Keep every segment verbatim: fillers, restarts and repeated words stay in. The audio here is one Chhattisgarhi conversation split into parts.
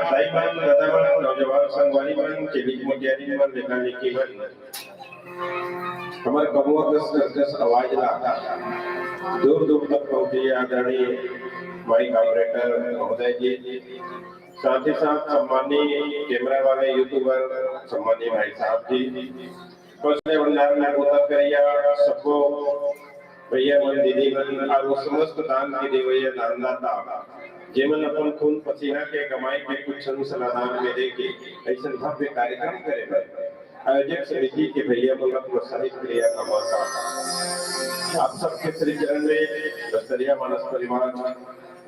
दाई मन, दादा मन, नौजवान संगवारी मन, चेलिक मोटियारी मन, लेखा लेखी मन, हमर कमवा कस कर्कश आवाज ला दूर दूर तक पहुंचे आदरणीय माइक ऑपरेटर महोदय जी, साथ ही साथ सम्माननीय कैमरा वाले यूट्यूबर सम्माननीय भाई साहब जी, कौशल्य भंडार में गोता करिया सबको भैया मन, दीदी मन और वो समस्त दान के देवैया दानदाता, जेमन अपन खून पसीना के कमाई के कुछ अंश ला दान में देके ऐसन भव्य कार्यक्रम करे बर आयोजक समिति के भैया मन ला प्रोत्साहित करिया का मौका। आप सबके श्री चरण में बस्तरिया मानस परिवार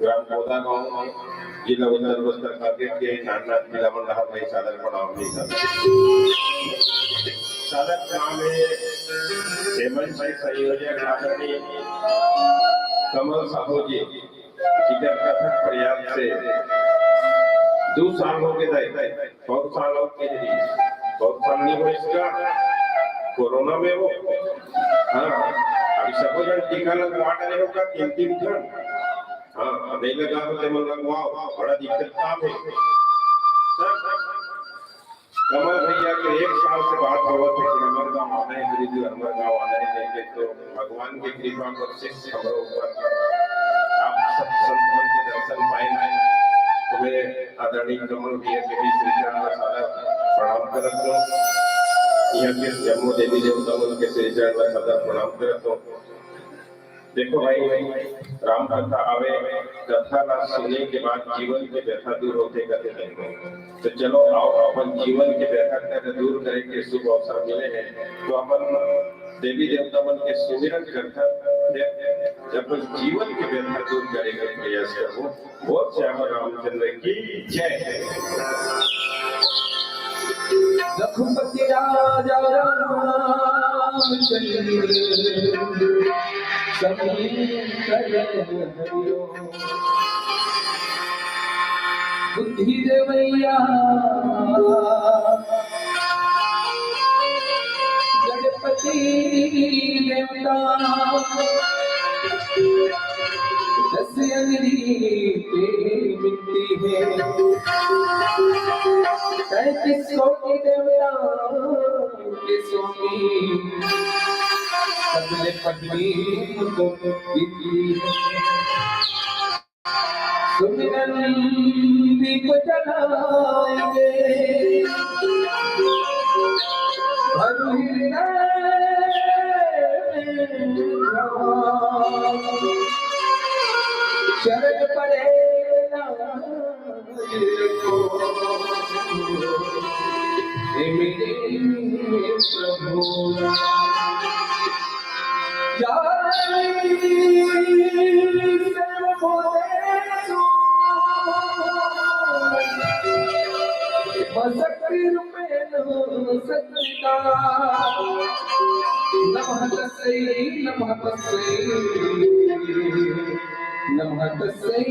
ग्राम कोदा गांव, जिला उत्तर बस्तर करके के नाननाथ जिला मंडल भाई सादर प्रणाम भी करते। सादर प्रणाम है हेमंत भाई संयोजक आदरणीय कमल साहू जी, जिकर कथक प्रयास से दो साल हो गए दाई, बहुत साल हो गए जी, बहुत साल नहीं हो इसका कोरोना में वो। हाँ, अभी सब जन टीका लगवा रहे होगा तीन तीन ठन। हाँ, नहीं लगा हो तो मन लगवाओ, बड़ा दिक्कत काम है। सर, कमल भैया के एक साल से बात होवत है कि हमर गाँव आना है, गुरु जी हमर गाँव आना है, लेके तो भगवान की कृपा बख्शिश हमरो ऊपर। आप सब संत मन के दर्शन पाए हैं। तुम्हें आदरणीय कमल भैया के भी श्री चरण में सादर प्रणाम करत हूँ। यहाँ के जम्मो देवी देवता मन के श्री चरण में सादर प्रणाम करत हूँ। देखो भाई, राम कथा आवे, कथा ला सुने के बाद जीवन के व्यथा दूर होथे कथे। तो चलो आओ, अपन जीवन के व्यथा के दूर करे के शुभ अवसर मिले हैं, तो अपन देवी देवता मन के सुमिरन करथन, अपन जीवन के व्यथा दूर करे के प्रयास करबो। बोल श्याम रामचंद्र की जय। रघुपति राजा रामचंद्र शंकर हरिओ। बुद्धि देवैया गणपति देवता दस अंगरी पे मिलती है। तैंतीस कोटि देवता के स्वामी पद में पद्मी मुकुट विधि। सुमिरन दीप जलाएंगे, भर हृदय में शरण पड़े ना। हे मेरे प्रभु, जय सर्वभूतेषु, शक्ति रूपेण संस्थिता। नमः तस्यै, नमः तस्यै। नमः तस्यै।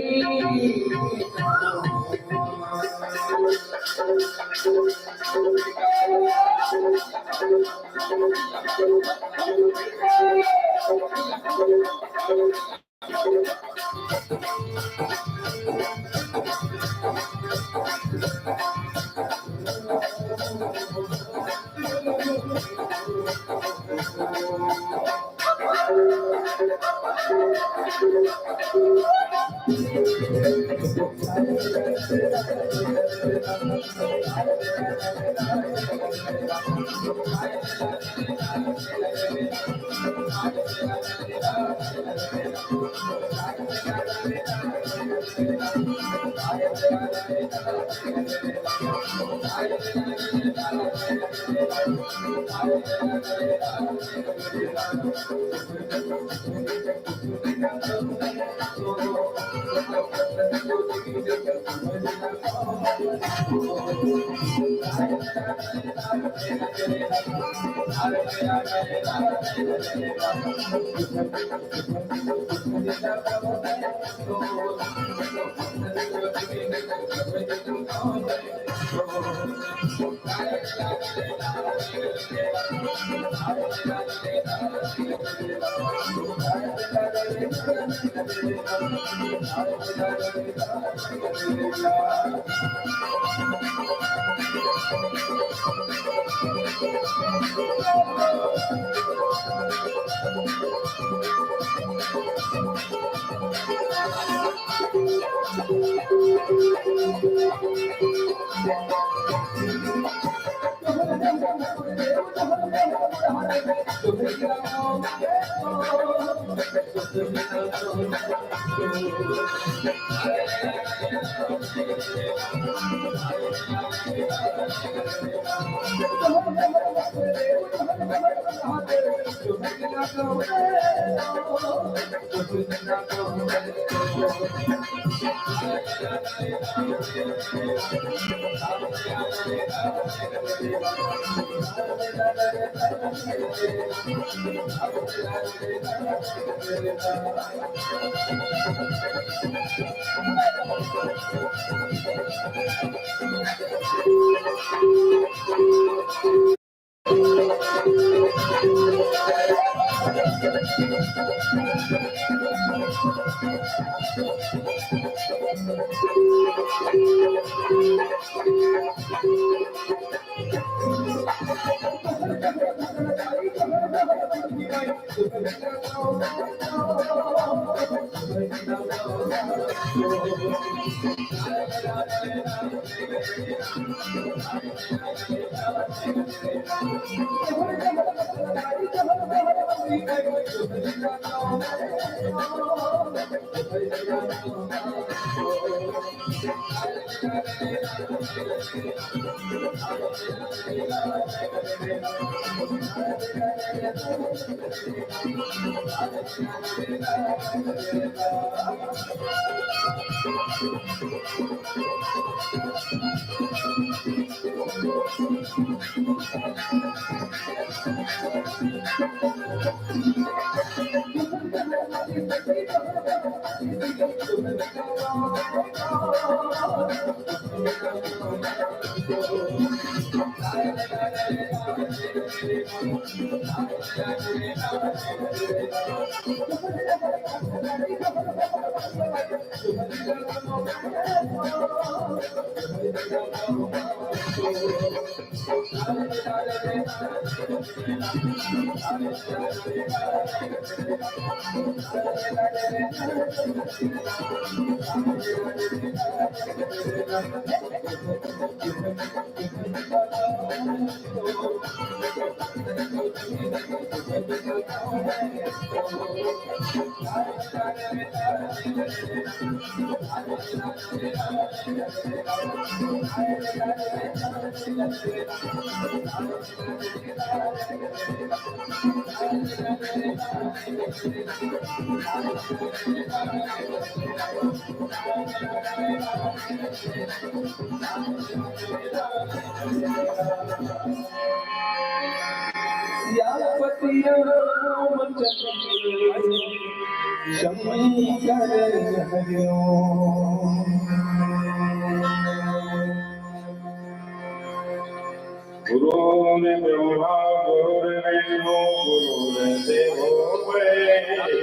गुरुर्ब्रह्मा गुरुर्विष्णु गुरुर्देवो महेश्वरः।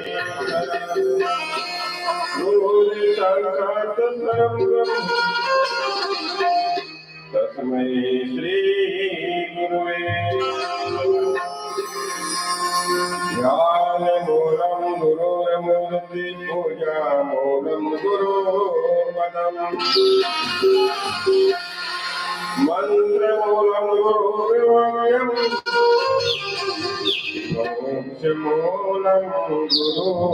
गुरुर्साक्षात् परं ब्रह्म तस्मै श्री गुरुवे नमः। ध्यानमूलं गुरोर्मूर्ति पूजामूलं गुरोर्पदम्। मन्त्रमूलं गुरोर्वाक्यम्। मोक्षमूलं गुरु।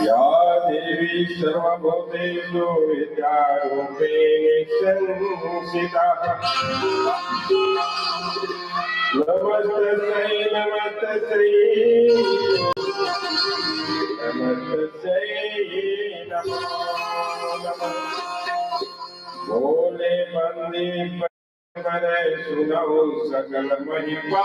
या देवी सर्वभूतेषु विद्यारूपेण संस्थिता। नमस्तस्यै नमस्तस्यै नमस्तस्यै नमो नमः। बोले बंदी करे सुनौ सकल महिमा।